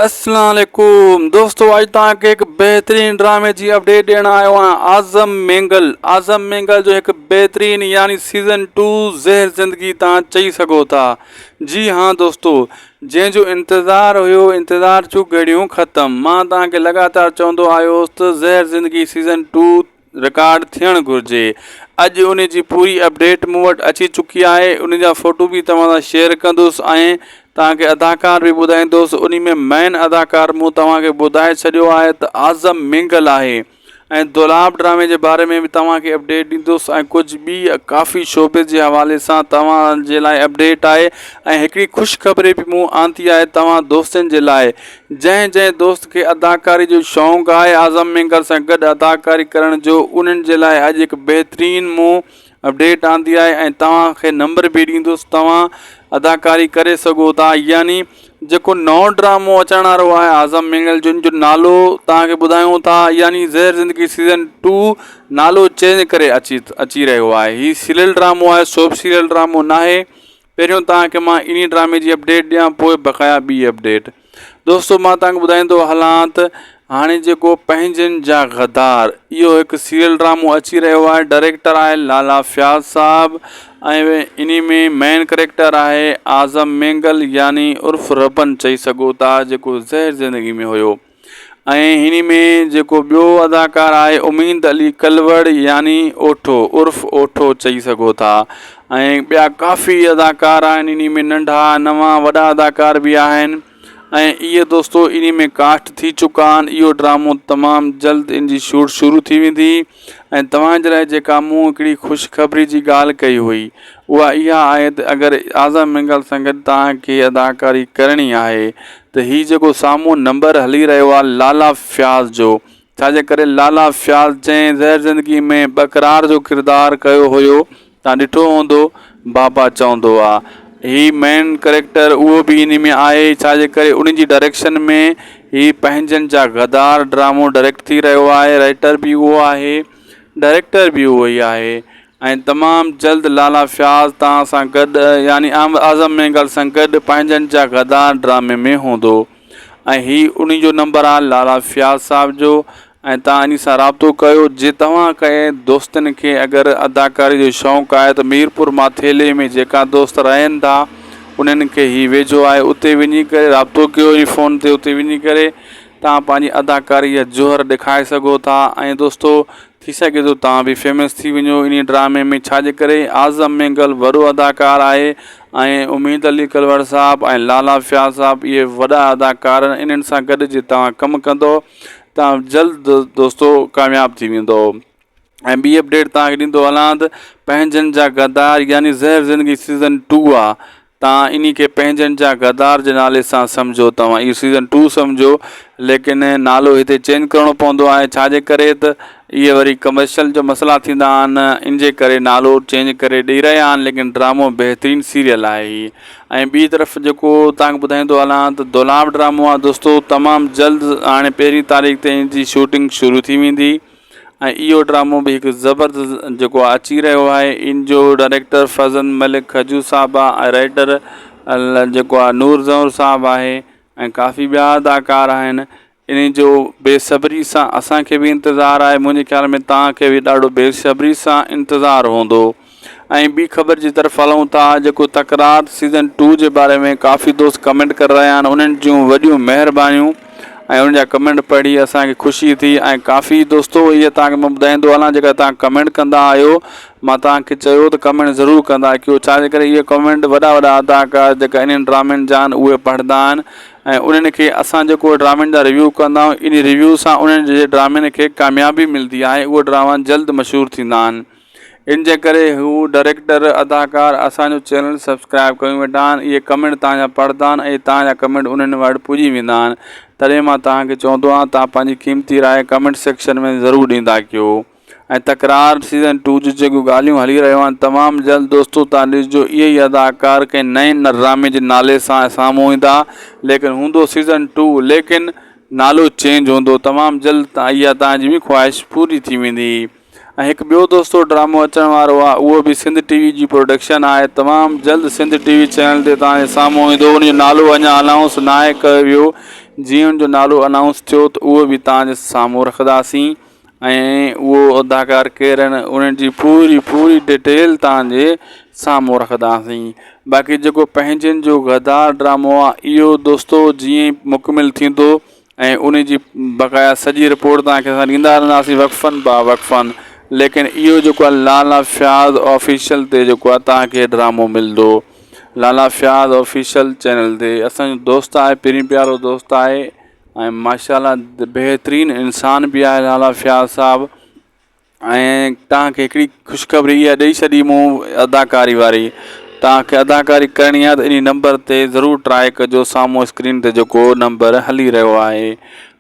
اسلام عليڪم دوستو اڄ توهان کي هڪ بهترين ڊرامي جي اپڊيٽ ڏيڻ آيو آهيان اعظم مينگل اعظم مينگل جو هڪ بهترين يعني سيزن 2 زهر زندگي توهان چئي سگهو ٿا جي ها دوستو جنهن جو انتظار هيو انتظار جون گهڙيون ختم مان توهان کي لڳاتار چوندو آيو هوس ته زهر زندگي سيزن 2 رڪارڊ ٿيڻ گهرجي. اڄ ان جي پوري اپڊيٽ مون وٽ اچي چڪي آهي ان جا فوٽو به توهان سان شيئر ڪندس ۽ توهان کي اداڪار به ٻڌائيندس ان ۾ مين اداڪار مون توهان کي ٻڌائي ڇڏيو آهي ته اعظم مينگل آهي ۽ دولاب ڊرامي جي باري ۾ به توهان کي اپڊيٽ ڏيندس ۽ ڪجهه ٻي ڪافي شوبز جي حوالي سان توهان جي لاء اپڊيٽ آهي ۽ هڪڙي خوشخبري به مون آندي آهي توهان دوستن جي لاء جنهن جنهن دوست کي اداڪاري جو شوق آهي اعظم مينگل سان گڏ اداڪاري ڪرڻ جو انهن جي لاء اڄ هڪ بهترين مون اپڊيٽ آندي آهي ۽ توهان کي نمبر به ڏيندس توهان اداڪاري ڪري سگهو ٿا يعني جيڪو نئون ڊرامو اچڻ وارو آهي اعظم مينگل جن جو نالو توهان کي ٻڌايون ٿا يعني زهر زندگي سيزن ٽو نالو چينج ڪري اچي اچي رهيو آهي هي سيريل ڊرامو آهي سوپ سيريل ڊرامو ناهي پهريون توهان کي مان انهي ڊرامي جي اپڊيٽ ڏيان پوء بقايا ٻي اپڊيٽ دوستو مان توهان کي ٻڌائيندو هلان ته هاڻي جيڪو پنهنجن جا غدار اهو هڪ سيريل ڊرامو اچي رهيو آهي ڊائريڪٽر آهي لالا فياض صاحب ۽ انهي ۾ مين ڪريڪٽر آهي اعظم مينگل يعني عرف ربن چئي سگهو ٿا جيڪو زهر زندگي ۾ هيو ۽ هن ۾ جيڪو ٻيو اداڪار آهي اميد علي ڪلوڙ يعني اوٺو عرف اوٺو چئي سگهو ٿا ۽ ٻيا ڪافي اداڪار آهن انهي ۾ ننڍا نوان وڏا اداڪار به آهن ۽ اهي دوستو انهي ۾ ڪاسٽ ٿي چڪا آهن اهو ڊرامو تمام جلد ان جي شوٽ شروع ٿي ويندي ۽ توهان جي لاء جيڪا مون هڪڙي خوشخبري جي ڳالهه ڪئي هئي اها اها آهي ته اگر اعظم مينگل سان گڏ توهان کي اداڪاري ڪرڻي آهي ته هي جيڪو سامهون نمبر هلي رهيو آهي لالا فياض جو ڇا جي ڪري لالا فياض جنهن زهر زندگي ۾ ٻڪرار جو ڪردار ڪيو هيو توهان ڏٺو هوندو بابا چوندو آ هي مين ڪريڪٽر اهو به انهي ۾ آهي ڇا جي ڪري انهي جي ڊائريڪشن ۾ هي پنهنجن جا غدار ڊرامو ڊائريڪٽ ٿي رهيو آهي رائيٽر به اهو آهي ڊائريڪٽر به اهو ئي آهي ۽ تمام جلد لالا فياض توهان سان گڏ يعني اعظم مينگل سان گڏ پنهنجن جا غدار ڊرامي ۾ هوندو ۽ هي انهي جو نمبر آهي لالا فياض صاحب جو ۽ توهان انهي سان رابطو ڪيو جي توهان ڪنهن دوستن کي اگر اداڪاري جو شوق آهي ته ميرپور ماٿيلي ۾ جيڪا دوست رهن ٿا انهن کي هي ويجهو آهي اتي وڃي ڪري رابطو ڪيو ۽ فون تي اتي وڃي ڪري توهان پنهنجي اداڪاري جا جوهر ڏيکاري سگهو ٿا ۽ دوستو ٿي سگهي ٿو توهان به فيمس ٿي وڃو انهي ڊرامي ۾ ڇا جي ڪري اعظم مينگل وڏو اداڪار آهي ۽ اميد علي ڪلوڙ صاحب ۽ لالا فياض صاحب اهي وڏا اداڪار آهن انهن سان گڏ جي توهان ڪم ڪندو توهان جلد دوستو ڪامياب ٿي ويندو ۽ ٻي اپڊيٽ توهان کي ڏيندو هلان ته پنهنجن جا غدار يعني زهر زندگي سيزن ٽو آ توهان انهي کي پنهنجن جا غدار جي نالي سان سمجهو توهان اهو سيزن ٽو سمجهو ليڪن نالو هتي چينج ڪرڻو پوندو آهي ڇا جي ڪري ته اهي وري ڪمرشل جو مسئلا ٿيندا آهن ان جي ڪري نالو چينج ڪري ڏئي رهيا آهن ليڪن ڊرامو بهترين سيريل آهي هي ۽ ٻي طرف جيڪو توهان کي ٻڌائيندو هلان ته دولاب ڊرامو آهي دوستو تمام جلد هاڻي پهرين تاريخ تي ان جي شوٽنگ شروع ٿي ويندي ۽ اهو ڊرامو به هڪ زبردست جيڪو اچي رهيو آهي ان جو ڊائريڪٽر فضل ملڪ کجو صاحب آهي ۽ رائيٽر جيڪو آهي نور زئور صاحب آهي ۽ ڪافي ٻيا اداڪار آهن انهي جو بي صبري سان اسان کي به انتظار آهي منهنجي خيال ۾ توهان کي به ڏاڍو بي صبري سان انتظار هوندو ۽ ٻي خبر جي طرف هلون ٿا جيڪو تڪرار سيزن ٽو جي باري ۾ ڪافي دوست ڪمينٽ ڪري رهيا آهن انهن جون وڏيون مهربانيون ۽ انهن جا ڪمينٽ پڙهي اسان کي خوشي ٿي ۽ ڪافي دوستو اهي توهان کي مان ٻڌائيندو هلان جيڪا توهان ڪمينٽ ڪندا آهيو مان توهان کي چيو ته ڪمينٽ ضرور ڪندا ڪيو ڇا جي ڪري اهي ڪمينٽ وڏا وڏا اداڪار جيڪا انهن ڊرامن جا آهن اهي پڙهندا آهن ۽ انهن کي اسان جيڪو ڊرامن جا ريويو ڪندا آهيون انهي ريويو سان انهن جي ڊرامن کي ڪاميابي ملدي آهي اهي ڊراما جلد مشهور ٿيندا آهن ان جي ڪري هو ڊائريڪٽر اداڪار اسان جو چينل سبسڪرائب ڪيون ويٺا آهن اهي ڪمينٽ توهان جا پڙهندا آهن ۽ توهان جا ڪمينٽ انهن وٽ پڄي ويندا آهن تڏهن مان توهان کي چوندو آهيان توهان پنهنجي قيمتي راء ڪمينٽ سيڪشن ۾ ضرور ڏيندا ڪيو. ۽ تڪرار سيزن ٽو جون جيڪيون ڳالهيون هلي رهيون آهن تمام جلد دوستو تان ڏسجو اهي ئي اداڪار ڪنهن نئين ڊرامي جي نالي سان سامهون ايندا ليڪن هوندو سيزن ٽو ليڪن نالو چينج هوندو تمام جلد اها تان جي به خواهش پوري ٿي ويندي ۽ هڪ ٻيو دوستو ڊرامو اچڻ وارو آهي اهو به سنڌ ٽي وي جي پروڊڪشن آهي تمام جلد سنڌ ٽي وي چينل تي تان جي سامهون ايندو ان جو نالو اڃا انائونس ناهي ڪيو ويو. جيئن ان جو نالو انائونس ٿيو ته اهو به توهان جي سامهون رکنداسين ۽ اهو اداڪار ڪير آهن انهن جي پوري پوري ڊيٽيل توهان جي سامهون رکنداسين باقي جيڪو پنهنجن جو غدار ڊرامو آهي اهو دوستو جيئن ئي مڪمل ٿيندو ۽ ان جي بقايا سڄي رپورٽ توهان کي اسان ڏيندا رهنداسين وقفن با وقفن ليڪن اهو جيڪو آهي لالا فياض آفيشل تي جيڪو آهي توهان کي ڊرامو ملندو لالا فياض آفيشل چينل تي اسانجو دوست آهي پرين پيارو دوست آهي ۽ ماشاءالله بهترين انسان به آهي لالا فياض صاحب ۽ توهان کي هڪڙي خوشخبري اها ڏئي ڇڏي مون اداڪاري واري توهان کي اداڪاري ڪرڻي آهي ته انهي نمبر تي ضرور ٽرائي ڪجو سامهون اسڪرين تي جيڪو نمبر هلي رهيو آهي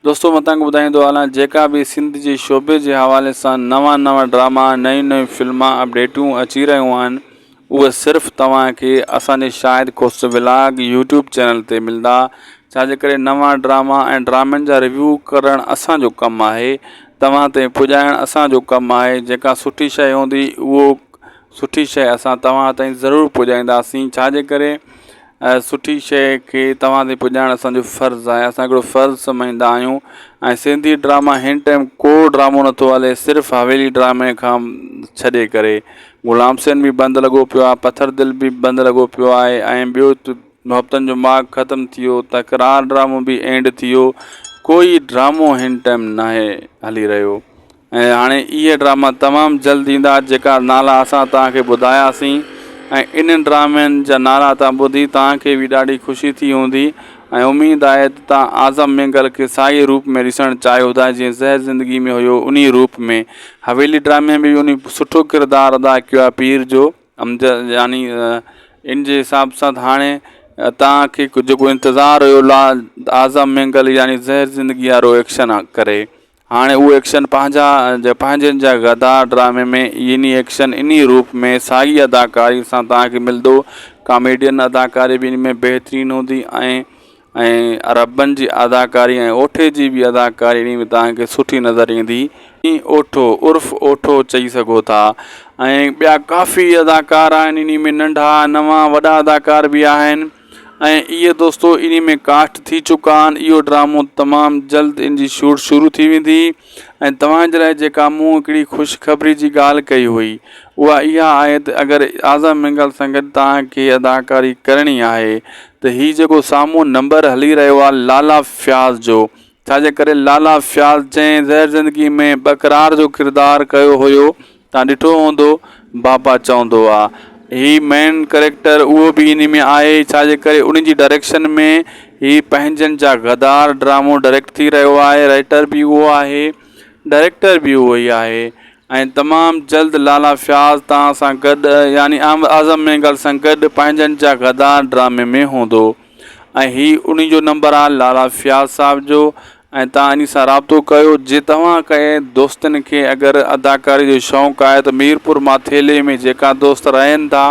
دوستو مان توهان کي ٻڌائيندو هلان جيڪا به سنڌ جي شعبي جي حوالي سان نوان نوان ڊراما نيون نيون فلما اپڊيٽون اچي رهيون آهن اهي صرف توهان کي اسان جي Shahid Khoso vlog YouTube channel تي ملندا ڇا جي ڪري نوان ڊراما ۽ ڊرامن جا ريويو ڪرڻ اسان جو ڪم آهي توهان تائين پڄائڻ اسان جو ڪم آهي جيڪا سٺي شيء هوندي اهو سٺي شيء اسان توهان تائين ضرور پڄائينداسين ڇا جي ڪري سٺي شيء کي توهان تائين پڄائڻ اسان جو فرض آهي اسان هڪڙو فرض سمجهندا آهيون ۽ سنڌي ڊراما هن ٽائيم ڪو ڊرامو نٿو هلي صرف حويلي ڊرامي کان ڇڏي ڪري غلام حسين به بند لڳو پيو آهي پٿر دل به بند لڳو پيو آهي ۽ ٻيو محبتن جو ماڳ ختم ٿي ويو تڪرار ڊرامو به اينڊ ٿي ويو ڪوئي ڊرامو هن ٽائيم ناهي هلي رهيو ۽ هاڻي اهي ڊراما تمام جلد ايندا جيڪا نالا اسان توهان کي ٻڌاياسين ۽ انهن ڊرامن جا نالا توهان ٻڌي توهان کي به ڏاڍي خوشي ٿي هوندي ۽ اميد آهي ته توهان اعظم مينگل کي ساڳي روپ ۾ ڏسڻ چاهيو ٿا جيئن زهر زندگي ۾ هيو انهي روپ ۾ حويلي ڊرامي ۾ به انهي سٺو ڪردار ادا ڪيو آهي پير جو امجد يعني ان جي حساب سان ته هاڻي توهان کي جيڪو انتظار هيو لا اعظم مينگل يعني زهر زندگي وارو ايڪشن ڪري هاڻي اهو ايڪشن پنهنجا پنهنجن جا غدار ڊرامي ۾ انهي ايڪشن انهي روپ ۾ ساڳي اداڪاري سان توهان کي ملندو ڪاميڊين اداڪاري به ان ۾ بهترين هوندي ۽ ۽ عربن جي اداڪاري ۽ اوٺي جي به اداڪاري انهي ۾ توهان کي سٺي نظر ايندي. اوٺو عرف اوٺو چئي سگهو ٿا ۽ ٻيا ڪافي اداڪار آهن انهي ۾ ننڍا نوان وڏا اداڪار به آهن. ۽ اهي دوستو انهي ۾ ڪاسٽ ٿي چڪا آهن اهو ڊرامو تمام جلد ان جي شوٽ شروع ٿي ويندي ۽ توهان جي لاء جيڪا مون هڪڙي خوشخبري جي ڳالهه ڪئي هئي اها اها آهي ته اگر اعظم مينگل سان گڏ توهان کي اداڪاري ڪرڻي آهي ته هي جيڪو سامهون نمبر هلي رهيو آهي لالا فياض جو ڇا جي ڪري لالا فياض جنهن زهر زندگي ۾ ٻڪرار جو ڪردار ڪيو هيو توهان ڏٺو هوندو بابا چوندو آ هي مين ڪريڪٽر اهو به انهي ۾ آهي ڇا جي ڪري انهي جي ڊائريڪشن ۾ هي پنهنجن جا غدار ڊرامو ڊائريڪٽ ٿي رهيو آهي رائيٽر به اهو آهي ڊائريڪٽر به اهو ئي آهي ۽ تمام جلد لالا فياض توهان سان گڏ يعني اعظم مينگل سان گڏ پنهنجن جا غدار ڊرامي ۾ هوندو ۽ هي انهي جو نمبر آ لالا فياض صاحب جو ۽ توهان انهي سان رابطو ڪيو جي توهان ڪنهن دوستن کي اگر اداڪاري جو شوق آهي ته ميرپور ماٿيلي ۾ جيڪا دوست رهن ٿا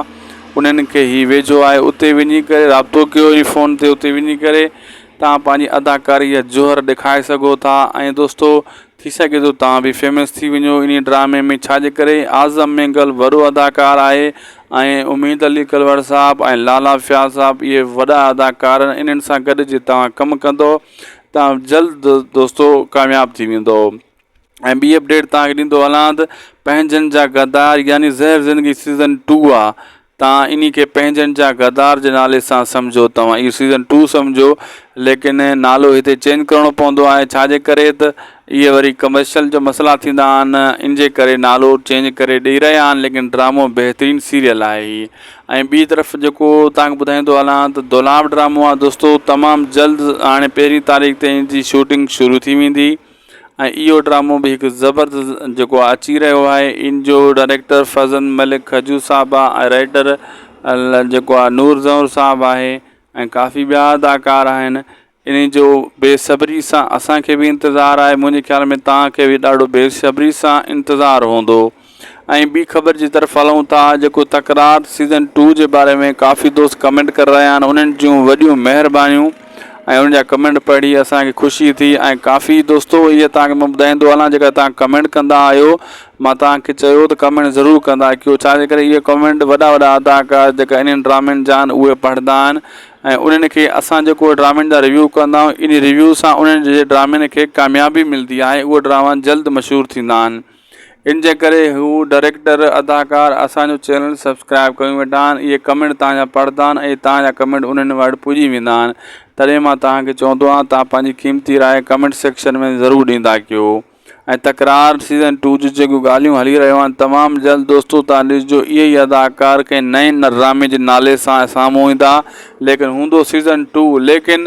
انهن کي هي ويجهو آهي اتي وڃي ڪري رابطو ڪيو ۽ فون تي اتي وڃي ڪري توهان پنهنجي اداڪاري جا جوهر ڏيکاري سگهو ٿا ۽ دوستو ٿي سگهي ٿو توهان به فيمس ٿي وڃو انهي ڊرامي ۾ ڇا جي ڪري اعظم مينگل وڏو اداڪار آهي ۽ اميد علي ڪلوڙ صاحب ۽ لالا فياض صاحب اهي وڏا اداڪار آهن انهن سان گڏ جي توهان ڪم ڪندو توهان جلد دوستو ڪامياب ٿي ويندو ۽ ٻي اپڊيٽ توهان کي ڏيندو هلان ته پنهنجن جا غدار يعني زهر زندگي سيزن ٽو آ توهان انهي کي پنهنجن جا غدار جي نالي سان سمجهو توهان اهو سيزن ٽو سمجهو ليڪن نالو هتي چينج ڪرڻو پوندو آهي ڇا جي ڪري ته اهي وري ڪمرشل جو مسئلا ٿيندا آهن ان جي ڪري نالو چينج ڪري ڏئي رهيا آهن ليڪن ڊرامو بهترين سيريل آهي هي ۽ ٻي طرف جيڪو توهان کي ٻڌائيندو هلان ته دولاب ڊرامو آهي دوستو تمام جلد هاڻي پهرين تاريخ تي ان جي شوٽنگ شروع ٿي ويندي ۽ اهو ڊرامو به هڪ زبردست جيڪو اچي رهيو آهي ان جو ڊائريڪٽر فرزند ملڪ کجو صاحب آهي ۽ رائيٽر جيڪو آهي نور زئور صاحب آهي ۽ ڪافي ٻيا اداڪار آهن ان جو بي صبري سان اسان کي به انتظار آهي منهنجي خيال ۾ توهان کي به ڏاڍو بي صبري سان انتظار هوندو ۽ ٻي خبر جي طرف هلون ٿا جيڪو تڪرار سيزن ٽو جي باري ۾ ڪافي دوست ڪمينٽ ڪري رهيا آهن انهن جون وڏيون مهربانيون ۽ انهن جا ڪمينٽ پڙهي اسان کي خوشي ٿي ۽ ڪافي دوستو اهي توهان کي مان ٻڌائيندو هلان جيڪا توهان ڪمينٽ ڪندا آهيو مان توهان کي چيو ته ڪمينٽ ضرور ڪندا ڪيو ڇا جي ڪري اهي ڪمينٽ وڏا وڏا اداڪار جيڪا انهن ڊرامن جا آهن اهي پڙهندا آهن ۽ انهن کي اسان جيڪو ڊرامن جا ريويو ڪندا آهيون ان ريويو سان انهن جي ڊرامن کي ڪاميابي ملدي آهي اهي ڊراما جلد مشهور ٿيندا آهن ان جي ڪري هو ڊائريڪٽر اداڪار اسان جو چينل سبسڪرائب ڪيون ويٺا آهن اهي ڪمينٽ تان جا پڙهندا آهن ۽ تان جا ڪمينٽ انهن وٽ پڄي ويندا آهن تڏهن مان توهان کي چوندو آهيان تان پنهنجي قيمتي راء ڪمينٽ سيڪشن ۾ ضرور ڏيندا ڪيو. ۽ تڪرار سيزن ٽو جون جيڪيون ڳالهيون هلي رهيون آهن تمام جلد دوستو تان ڏسجو اهي ئي اداڪار ڪنهن نئين ڊرامي جي نالي سان سامهون ايندا ليڪن هوندو سيزن ٽو ليڪن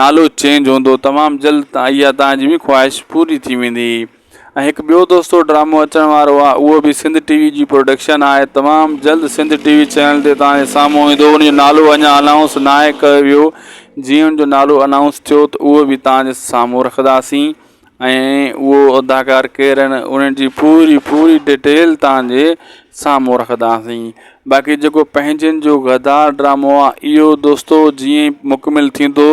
نالو چينج هوندو تمام جلد اها تان جي به خواهش پوري ٿي ويندي ۽ هڪ ٻيو دوستو ڊرامو اچڻ وارو آهي اهو به سنڌ ٽي وي جي پروڊڪشن آهي تمام جلد سنڌ ٽي وي چينل تي تان جي سامهون ايندو ان جو نالو اڃا انائونس ناهي ڪيو ويو جيئن ان جو نالو انائونس ٿيو ته اهو به تان جي سامهون رکنداسين ۽ اهو اداڪار ڪير آهن انهن جي پوري پوري ڊيٽيل توهان جي سامهون رکنداسين باقي جيڪو پنهنجن جو غدار ڊرامو آهي اهو دوستو جيئن ئي مڪمل ٿيندو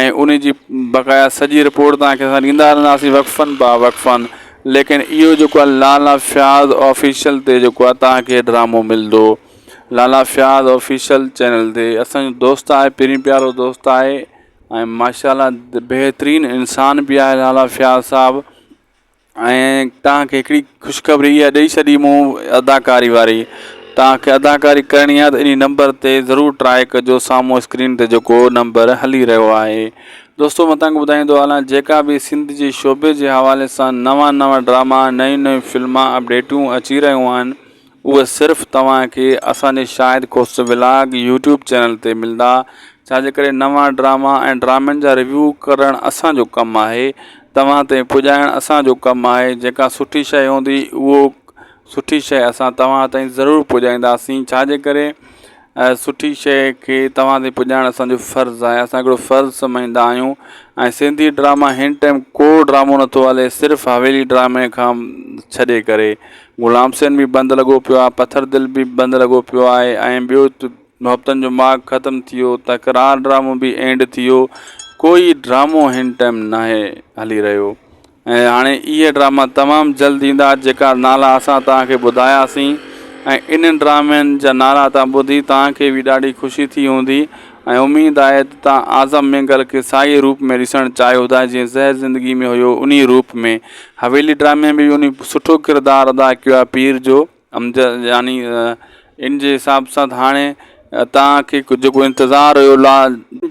۽ ان جي بقايا سڄي رپورٽ توهان کي اسان ڏيندا رهنداسين وقفن با وقفن ليڪن اهو جيڪو آهي لالا فياض آفيشل تي جيڪو آهي توهان کي ڊرامو ملندو لالا فياض آفيشل چينل تي اسانجو دوست آهي پرين پيارو دوست آهي ۽ ماشاء الله بهترين انسان به آهي لالا فياض صاحب ۽ توهان کي هڪڙي خوشخبري اها ڏئي ڇڏي مون اداڪاري واري توهان کي اداڪاري ڪرڻي آهي ته انهي نمبر تي ضرور ٽرائي ڪجو سامهون اسڪرين تي جيڪو نمبر هلي رهيو آهي دوستو مان توهان کي ٻڌائيندو هلان جيڪا به سنڌ جي شعبي جي حوالي سان نوان نوان ڊراما نيون نيون فلما اپڊيٽون اچي رهيون آهن اهي صرف توهان کي اسان جي Shahid Khoso vlog YouTube channel تي ملندا ڇا جي ڪري نوان ڊراما ۽ ڊرامن جا ريويو ڪرڻ اسان جو ڪم آهي توهان تائين پڄائڻ اسان جو ڪم آهي جيڪا سٺي شيء هوندي اهو سٺي شيء اسان توهان تائين ضرور پڄائينداسين ڇا جي ڪري سٺي شيء کي توهان تائين پڄائڻ اسان جو فرض آهي اسان هڪڙو فرض سمجهندا آهيون ۽ سنڌي ڊراما هن ٽائيم ڪو ڊرامو نٿو هلي صرف حويلي ڊرامي کان ڇڏي ڪري غلام حسين به بند لڳو پيو آهي پٿر دل به بند لڳو پيو آهي ۽ ٻيو محبتن جو ماڳ ختم ٿي ويو تڪرار ڊرامو به اينڊ ٿي ويو ڪوئي ڊرامو هن ٽائيم ناهي هلي رهيو ۽ هاڻي اهي ڊراما تمام جلد ايندا جيڪا نالا اسان توهان کي ٻڌاياسين ۽ انهن ڊرامن جا نالا توهان ٻڌي توهان کي به ڏاڍي خوشي ٿي هوندي ۽ اميد آهي ته توهان اعظم مينگل کي ساڳي روپ ۾ ڏسڻ چاهيو ٿا جيئن زهر زندگي ۾ هيو انهي روپ ۾ حويلي ڊرامي ۾ به انهي سٺو ڪردار ادا ڪيو آهي پير جو امجد يعني ان جي حساب سان ته هاڻي توهان کي جيڪو انتظار هيو لا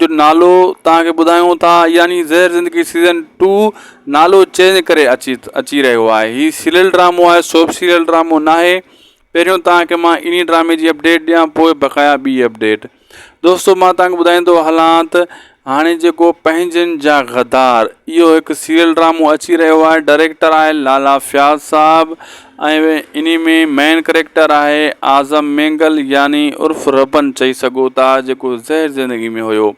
جو نالو توهان کي ٻڌايون ٿا يعني زهر زندگي سيزن ٽو نالو چينج ڪري اچي اچي رهيو آهي هي سيريل ڊرامو آهي سوپ سيريل ڊرامو ناهي پهريون توهان کي مان انهي ڊرامي جي اپڊيٽ ڏيان پوء بقايا ٻي اپڊيٽ دوستو مان توهان کي ٻڌائيندو هلان ته هاڻي جيڪو پنهنجن جا غدار اهو هڪ سيريل ڊرامو اچي رهيو آهي ڊائريڪٽر آهي لالا فياض صاحب ۽ انهي ۾ مين ڪريڪٽر آهي اعظم مينگل يعني عرف ربن چئي سگهو ٿا جيڪو زهر زندگي ۾ هيو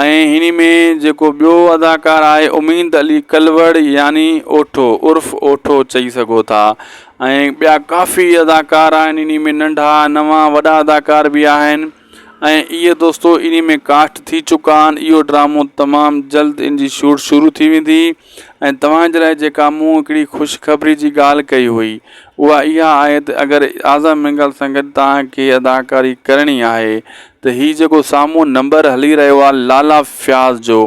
۽ انهي ۾ جيڪو ٻيو اداڪار آهي اميد علي ڪلوڙ يعني اوٺو عرف اوٺو چئي سگهو ٿا ۽ ٻيا ڪافي اداڪار آهن انهي ۾ ننڍا نوان وڏا اداڪار به آهن ۽ اهي دوستو انهي ۾ ڪاسٽ ٿي چڪا آهن اهو ڊرامو تمام جلد ان جي شوٽ شروع ٿي ويندي ۽ توهان جي لاء جيڪا مون هڪڙي خوشخبري جي ڳالهه ڪئي هئي اها اها آهي ته اگر اعظم مينگل سان گڏ توهان کي اداڪاري ڪرڻي آهي ته هي جيڪو سامهون نمبر هلي رهيو آهي لالا فياض جو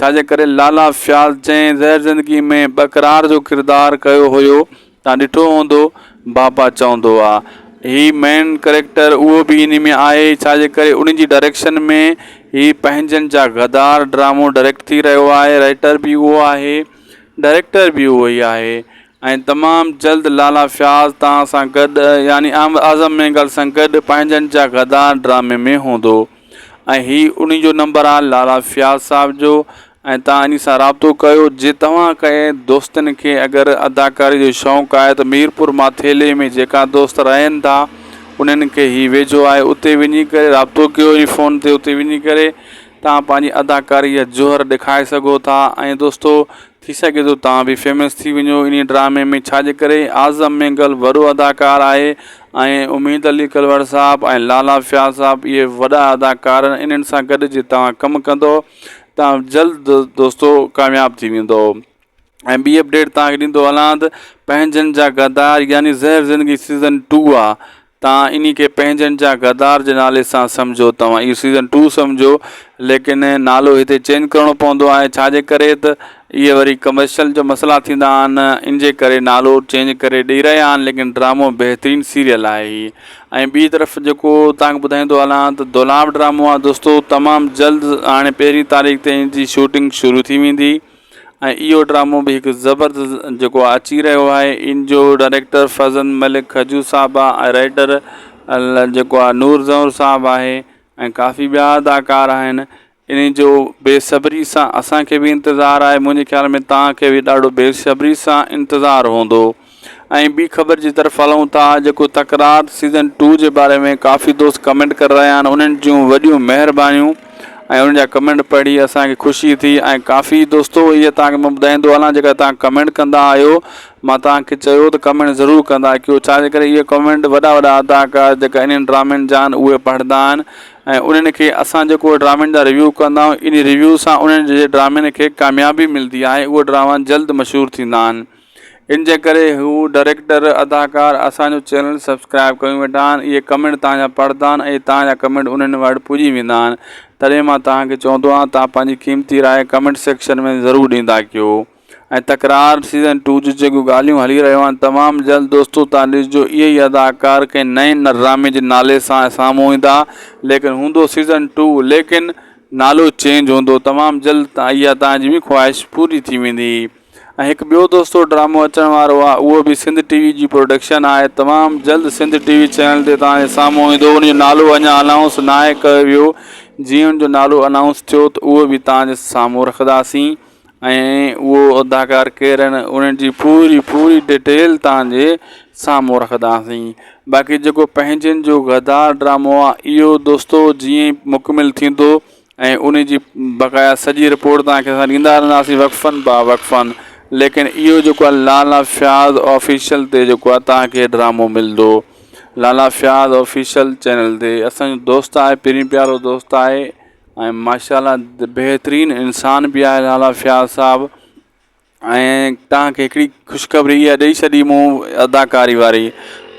ڇا جي ڪري لالا فياض جنهن زهر زندگي ۾ ٻڪرار جو ڪردار ڪيو هيو تان ڏٺو هوندو بابا چوندو آ هي مين ڪريڪٽر اهو به انهي ۾ آهي ڇا جي ڪري انهي جي ڊائريڪشن ۾ هي پنهنجن جا غدار ڊرامو ڊائريڪٽ ٿي رهيو آهي رائيٽر به اهو آهي ڊائريڪٽر به اهو ئي آهي ۽ تمام جلد لالا فياض توهان سان گڏ يعني اعظم مينگل سان گڏ پنهنجن جا غدار ڊرامي ۾ هوندو ۽ هي انهي جو نمبر آ لالا فياض صاحب جو ۽ توهان انهي سان رابطو ڪيو جي توهان ڪنهن دوستن کي اگر اداڪاري جو شوق آهي ته ميرپور ماٿيلي ۾ جيڪا دوست رهن ٿا انهن کي هي ويجهو آهي اتي وڃي ڪري رابطو ڪيو انهي فون تي اتي وڃي ڪري توهان پنهنجي اداڪاري جا جوهر ڏيکاري سگهو ٿا ۽ دوستو ٿي سگهي ٿو توهان به فيمس ٿي وڃو انهي ڊرامي ۾ ڇا جي ڪري اعظم مينگل وڏو اداڪار آهي ۽ اميد علي ڪلوڙ صاحب ۽ لالا فياض صاحب اهي وڏا اداڪار آهن انهن سان گڏ جي توهان ڪم ڪندو توهان جلد دوستو ڪامياب ٿي ويندو ۽ ٻي اپڊيٽ توهان کي ڏيندو هلان ته پنهنجن جا غدار يعني زهر زندگي سيزن ٽو آ. تان انهي کي پنهنجن جا غدار جي نالي سان سمجهو توهان اهو سيزن ٽو سمجهو ليڪن نالو هتي چينج ڪرڻو پوندو آهي ڇا جي ڪري ته اهي وري ڪمرشل جو مسئلا ٿيندا آهن ان جي ڪري نالو چينج ڪري ڏئي رهيا آهن ليڪن ڊرامو بهترين سيريل آهي هي ۽ ٻي طرف جيڪو توهان کي ٻڌائيندو هلان ته دولاب ڊرامو آهي دوستو تمام جلد هاڻي پهرين تاريخ تي ان جي شوٽنگ شروع ٿي ويندي ۽ اهو ڊرامو به هڪ زبردست جيڪو آهي اچي رهيو آهي ان جو ڊائريڪٽر فرزند ملڪ کجو صاحب آهي ۽ رائيٽر جيڪو آهي نور زئور صاحب آهي ۽ ڪافي ٻيا اداڪار آهن ان جو بي صبري سان اسان کي به انتظار آهي منهنجي خيال ۾ توهان کي به ڏاڍو بي صبري سان انتظار هوندو ۽ ٻي خبر جي طرف هلون ٿا جيڪو تڪرار سيزن ٽو جي باري ۾ ڪافي دوست ڪمينٽ ڪري رهيا آهن انهن جون وڏيون مهربانيون ۽ انهن جا ڪمينٽ پڙهي اسان کي خوشي ٿي ۽ ڪافي دوستو اهي توهان کي مان ٻڌائيندو هلان جيڪا توهان ڪمينٽ ڪندا آهيو مان توهان کي چيو ته ڪمينٽ ضرور ڪندا ڪيو ڇا جي ڪري اهي ڪمينٽ وڏا وڏا اداڪار جيڪا انهن ڊرامن جا آهن اهي پڙهندا آهن ۽ انهن کي اسان جيڪو ڊرامن جا ريويو ڪندا آهيون ان ريويو سان انهن جي ڊرامن کي ڪاميابي ملندي آهي اهي ڊراما جلد مشهور ٿيندا آهن ان جي ڪري هو ڊائريڪٽر اداڪار اسان جو چينل سبسڪرائب ڪيون ويٺا آهن اهي ڪمينٽ توهان جا پڙهندا آهن ۽ توهان جا ڪمينٽ انهن وٽ پڄي ويندا آهن تڏهن مان توهان کي چوندو آهيان توهان پنهنجي قيمتي راء ڪمينٽ سيڪشن ۾ ضرور ڏيندا ڪيو ۽ تڪرار سيزن ٽو جون جيڪيون ڳالهيون هلي رهيون آهن تمام جلد دوستو توهان ڏسجو اهي ئي اداڪار ڪنهن نئين ڊرامي جي نالي سان سامهون ايندا ليڪن هوندو سيزن ٽو ليڪن نالو چينج هوندو تمام جلد اها توهان جي به خواهش پوري ٿي ويندي. ۽ هڪ ٻيو دوستو ڊرامو اچڻ وارو آهي اهو به سنڌ ٽي وي جي پروڊڪشن آهي تمام جلد سنڌ ٽي وي چينل تي توهان جي سامهون ايندو ان جو نالو اڃا انائونس ناهي ڪيو ويو جيئن ان جو نالو انائونس ٿيو ته اهو به توهان جي سامهون رکنداسين ۽ اهو اداڪار ڪير آهن انهن جي پوري پوري ڊيٽيل توهان جي سامهون رکنداسين باقي جيڪو پنهنجن جو غدار ڊرامو آهي اهو دوستو جيئن مڪمل ٿيندو ۽ ان جي بقايا سڄي رپورٽ توهان کي اسان ڏيندا رهنداسين وقفن با وقفن ليڪن اهو جيڪو آهي لالا فياض آفيشل تي جيڪو آهي توهان کي ڊرامو ملندو لالا فياض آفيشل چينل تي اسانجو دوست آهي پرين پيارو دوست آهي ۽ ماشاء الله بهترين انسان به آهي لالا فياض صاحب ۽ توهان کي هڪڙي خوشخبري اها ڏئي ڇڏي مون اداڪاري واري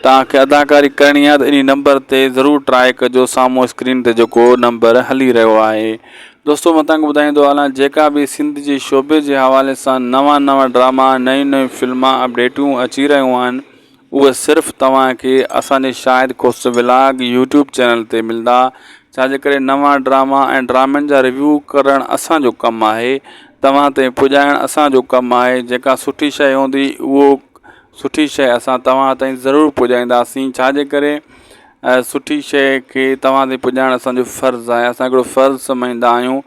توهان کي اداڪاري ڪرڻي آهي ته انهي نمبر تي ضرور ٽرائي ڪجو سامهون اسڪرين تي جيڪو نمبر هلي رهيو آهي دوستو مان توهان کي ٻڌائيندو هلان جيڪا به سنڌ جي شعبي جي حوالي سان نوان نوان ڊراما نيون نيون فلما اپڊيٽون اچي رهيون آهن اهي صرف توهان کي اسان جي Shahid Khoso vlog YouTube channel تي ملندا ڇا جي ڪري نوان ڊراما ۽ ڊرامن جا ريويو ڪرڻ اسان جو ڪم آهي توهان تائين پڄائڻ اسان جو ڪم آهي جيڪا سٺي شيء هوندي اهو سٺي شيء اسان توهان تائين ضرور پڄائينداسين ڇا جي ڪري سٺي شيء کي توهان تائين پڄائڻ اسان جو فرض آهي اسان هڪڙو فرض سمجهندا آهيون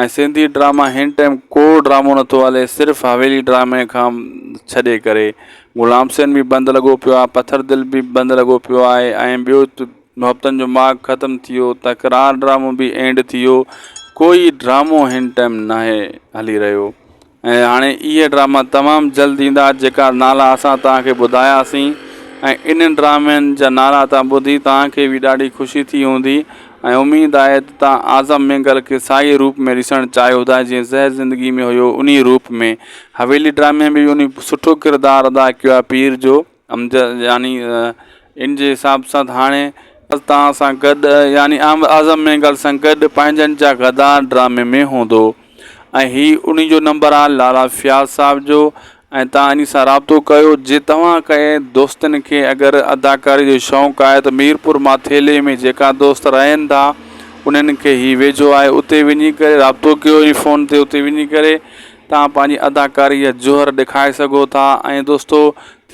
۽ سنڌي ڊراما هن ٽائيم ڪو ڊرامو نٿو هلي صرف حويلي ڊرامي کان ڇڏي ڪري غلام حسين به بند لڳو پيو آهي پٿر دل به بند لڳو پيو آهي ۽ ٻيو محبتن جو ماڳ ختم ٿي ويو تڪرار ڊرامو به اينڊ ٿي ويو ڪوئي ڊرامو هن ٽائيم ناهي هلي رهيو ۽ هاڻي اهي ڊراما تمام جلد ايندا جيڪا نالا اسان توهان کي ٻڌاياسين ۽ انهن ڊرامن جا نالا توهان ٻڌي توهان کي به ڏاڍي خوشي ٿي هوندي ۽ اميد آهي ته توهان اعظم مينگل کي ساڳي روپ ۾ ڏسڻ چاهيو ٿا جيئن زهر زندگي ۾ هيو انهي روپ ۾ حويلي ڊرامي ۾ به انهي سٺو ڪردار ادا ڪيو آهي پير جو امجد يعني ان جي حساب سان ته هاڻي توهان سان گڏ يعني اعظم مينگل سان گڏ پنهنجن جا غدار ڊرامي ۾ هوندو ۽ هي انهي جو نمبر آهي لالا فياض صاحب جو ۽ توهان انهي سان رابطو ڪيو جي توهان ڪنهن دوستن کي اگر اداڪاري جو شوق آهي ته ميرپور ماٿيلي ۾ جيڪا دوست رهن ٿا انهن کي هي ويجهو آهي اتي وڃي ڪري رابطو ڪيو ۽ فون تي اتي وڃي ڪري توهان پنهنجي اداڪاري جا جوهر ڏيکاري سگهو ٿا ۽ دوستو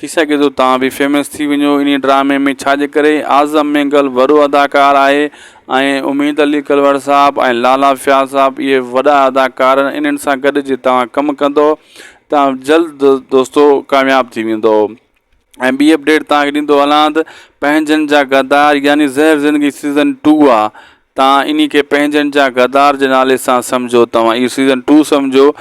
ٿي سگهي ٿو توهان به فيمس ٿي وڃو انهي ڊرامي ۾ ڇا جي ڪري اعظم مينگل وڏو اداڪار آهي ۽ اميد علي ڪلوڙ صاحب ۽ لالا فياض صاحب اهي وڏا اداڪار آهن انهن سان گڏ جي توهان ڪم ڪندو توهان جلد دوستو ڪامياب ٿي ويندو ۽ ٻي اپڊيٽ توهان کي ڏيندو هلان ته پنهنجن جا غدار يعني زهر زندگي سيزن ٽو آ توهان انهي کي پنهنجن جا غدار جي نالي سان سمجهو توهان اهو سيزن ٽو سمجهو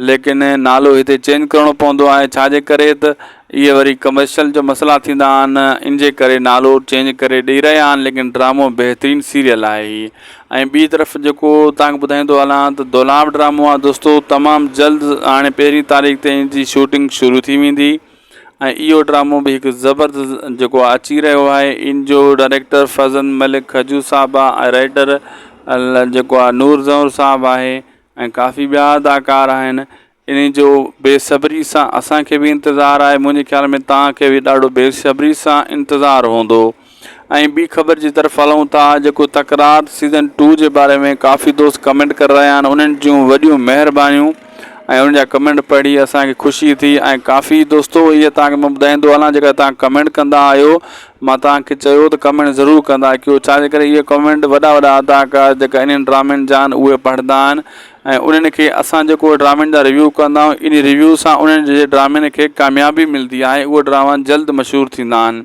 ليڪن نالو هتي چينج ڪرڻو پوندو آهي ڇا جي ڪري ته اهي وري ڪمرشل جو مسئلا ٿيندا آهن ان جي ڪري نالو چينج ڪري ڏئي رهيا آهن ليڪن ڊرامو بهترين سيريل آهي هي ۽ ٻي طرف جيڪو توهان کي ٻڌائيندو هلان ته دولاب ڊرامو آهي دوستو تمام جلد هاڻي پهرين تاريخ تي ان جي شوٽنگ شروع ٿي ويندي. ۽ اهو ڊرامو به هڪ زبردست جيڪو اچي رهيو آهي ان جو ڊائريڪٽر فرزند ملڪ کجو صاحب آهي ۽ رائيٽر جيڪو آهي نور زئور صاحب آهي ۽ ڪافي ٻيا اداڪار آهن ان جو بي صبري سان اسان کي به انتظار آهي منهنجي خيال ۾ توهان کي به ڏاڍو بي صبري سان انتظار هوندو ۽ ٻي خبر جي طرف هلون ٿا جيڪو تڪرار سيزن ٽو جي باري ۾ ڪافي دوست ڪمينٽ ڪري رهيا آهن انهن جون وڏيون مهربانيون ۽ انهن جا ڪمينٽ پڙهي اسان کي خوشي ٿي ۽ ڪافي دوستو اهي توهان کي مان ٻڌائيندو هلان جيڪا توهان ڪمينٽ ڪندا آهيو مان توهان کي چيو ته ڪمينٽ ضرور ڪندا ڪيو ڇا جي ڪري اهي ڪمينٽ وڏا وڏا اداڪار جيڪا انهن ڊرامن جا آهن اهي پڙهندا آهن ۽ انهن کي اسان جيڪو ڊرامن جا ريويو ڪندا آهيون ان ريويو سان انهن جي ڊرامن کي ڪاميابي ملندي آهي اهي ڊراما جلد مشهور ٿيندا آهن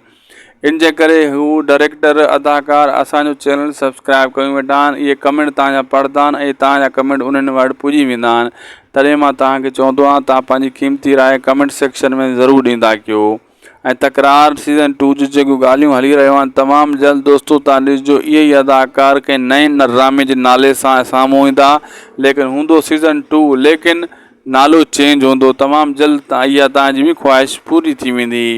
ان جي ڪري هو ڊائريڪٽر اداڪار اسان جو چينل سبسڪرائب ڪيون ويٺا آهن اهي ڪمينٽ توهان جا پڙهندا آهن ۽ توهان جا ڪمينٽ انهن وٽ پڄي ويندا آهن تڏهن مان توهان کي چوندو آهيان توهان پنهنجي قيمتي راء ڪمينٽ سيڪشن ۾ ضرور ڏيندا ڪيو ۽ تڪرار سيزن ٽو جون جيڪيون ڳالهيون هلي رهيون آهن تمام جلد دوستو توهان ڏسجو اهي ئي اداڪار ڪنهن نئين ڊرامي جي نالي سان سامهون ايندا ليڪن هوندو سيزن ٽو ليڪن نالو چينج هوندو تمام جلد اها توهان جي به خواهش پوري ٿي ويندي.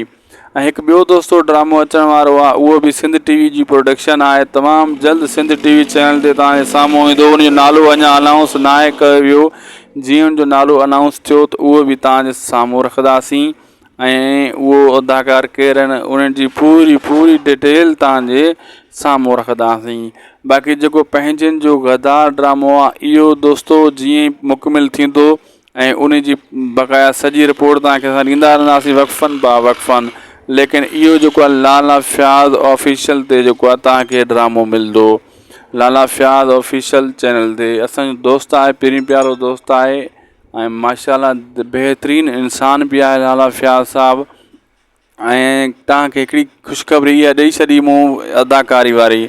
۽ هڪ ٻيو دوستو ڊرامو اچڻ وارو آهي اهو به سنڌ ٽي وي جي پروڊڪشن آهي تمام جلد سنڌ ٽي وي چينل تي توهان جي سامهون ايندو ان جو نالو اڃا انائونس ناهي ڪيو ويو جيئن ان جو نالو انائونس ٿيو ته اهو به توهان جي سامهون رکنداسين ۽ اهو اداڪار ڪير آهن انهن جي پوري پوري ڊيٽيل توهان جي سامهون رکنداسين باقي جيڪو پنهنجن جو غدار ڊرامو آهي اهو دوستو جيئن ئي مڪمل ٿيندو ۽ ان جي بقايا سڄي رپورٽ توهان کي اسان ڏيندا رهنداسين وقفن با وقفن ليڪن اهو جيڪو آهي لالا فياض آفيشل تي جيڪو آهي توهان کي ڊرامو ملندو لالا فياض آفيشل چينل تي اسانجو دوست آهي پرين پيارو دوست آهي ۽ ماشاء الله بهترين انسان به آهي لالا فياض صاحب ۽ توهان کي هڪڙي خوشخبري اها ڏئي ڇڏي مون اداڪاري واري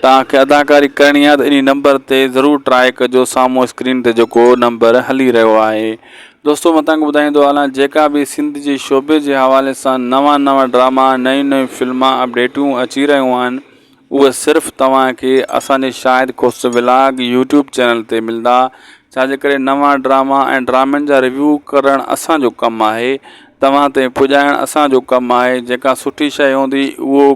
توهان کي اداڪاري ڪرڻي آهي ته انهي نمبر تي ضرور ٽرائي ڪجو سامهون اسڪرين تي جيڪو نمبر هلي رهيو آهي دوستو مان توهان کي ٻڌائيندو هلان جيڪا به سنڌ جي شعبي جي حوالي سان نوان نوان ڊراما نيون نيون فلما اپڊيٽون اچي رهيون آهن اهي صرف توهان کي اسان جي Shahid Khoso vlog YouTube channel تي ملندا ڇا جي ڪري نوان ڊراما ۽ ڊرامن جا ريويو ڪرڻ اسان جو ڪم آهي توهان تائين پڄائڻ اسان جو ڪم آهي جيڪا سٺي شيء هوندي اهو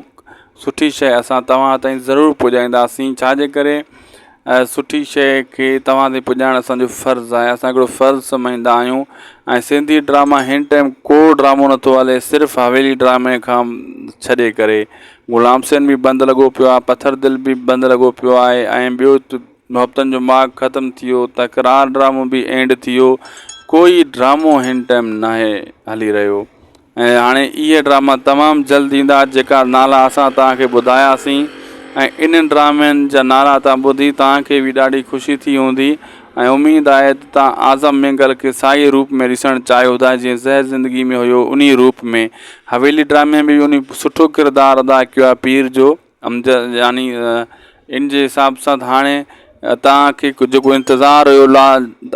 سٺي شيء اسان توهان تائين ضرور پڄائينداسين ڇا جي ڪري سٺي شيء کي توهان تائين پڄائڻ اسان جو فرض آهي اسان هڪڙو فرض سمجهندا آهيون ۽ سنڌي ڊراما هن ٽائيم ڪو ڊرامو نٿو هلي صرف حويلي ڊرامي کان ڇڏي ڪري غلام حسين به بند لڳو پيو آهي پٿر دل به بند لڳو پيو آهي ۽ ٻيو محبتن جو ماڳ ختم ٿي ويو تڪرار ڊرامو به اينڊ ٿي ويو ڪوئي ڊرامو هن ٽائيم ناهي هلي رهيو ۽ هاڻي اهي ڊراما تمام جلد ايندا جيڪا نالا اسان توهان کي ٻڌاياسين ۽ انهن ڊرامن جا نالا توهان ٻڌي توهان کي به ڏاڍي خوشي ٿي هوندي ۽ اميد آهي ته توهان اعظم مينگل کي ساڳي روپ ۾ ڏسڻ چاهيو ٿا جيئن زهر زندگي ۾ هيو انهي روپ ۾ حويلي ڊرامي ۾ به انهي سٺو ڪردار ادا ڪيو آهي پير جو امجد يعني ان جي حساب سان ته هاڻي توهان کي جيڪو انتظار هيو لا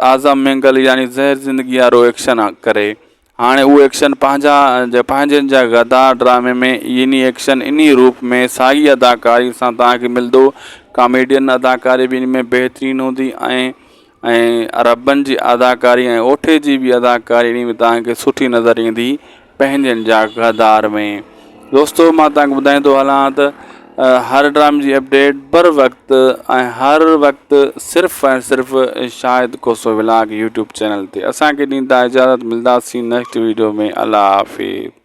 اعظم مينگل يعني زهر زندگي وارو ايڪشن ڪري هاڻي اهو ايڪشن پنهنجا پنهنجن جا غدار ڊرامي ۾ انهي ايڪشن انهي روپ ۾ ساڳي اداڪاري سان توهان کي ملندو ڪاميڊين اداڪاري به ان ۾ بهترين هوندي ۽ ۽ عربن جي اداڪاري ۽ اوٺي جي به اداڪاري انهي ۾ توهان کي سٺي نظر ايندي پنهنجن جا غدار ۾ دوستو مان توهان کي ٻڌائيندو هلان ته هر ڊرامي جي اپڊيٽ بر وقت ۽ هر وقت صرف ۽ صرف Shahid Khoso vlog YouTube channel تي اسان کي ڏيندا اجازت ملداسين نيڪسٽ ويڊيو ۾ الله حافظ.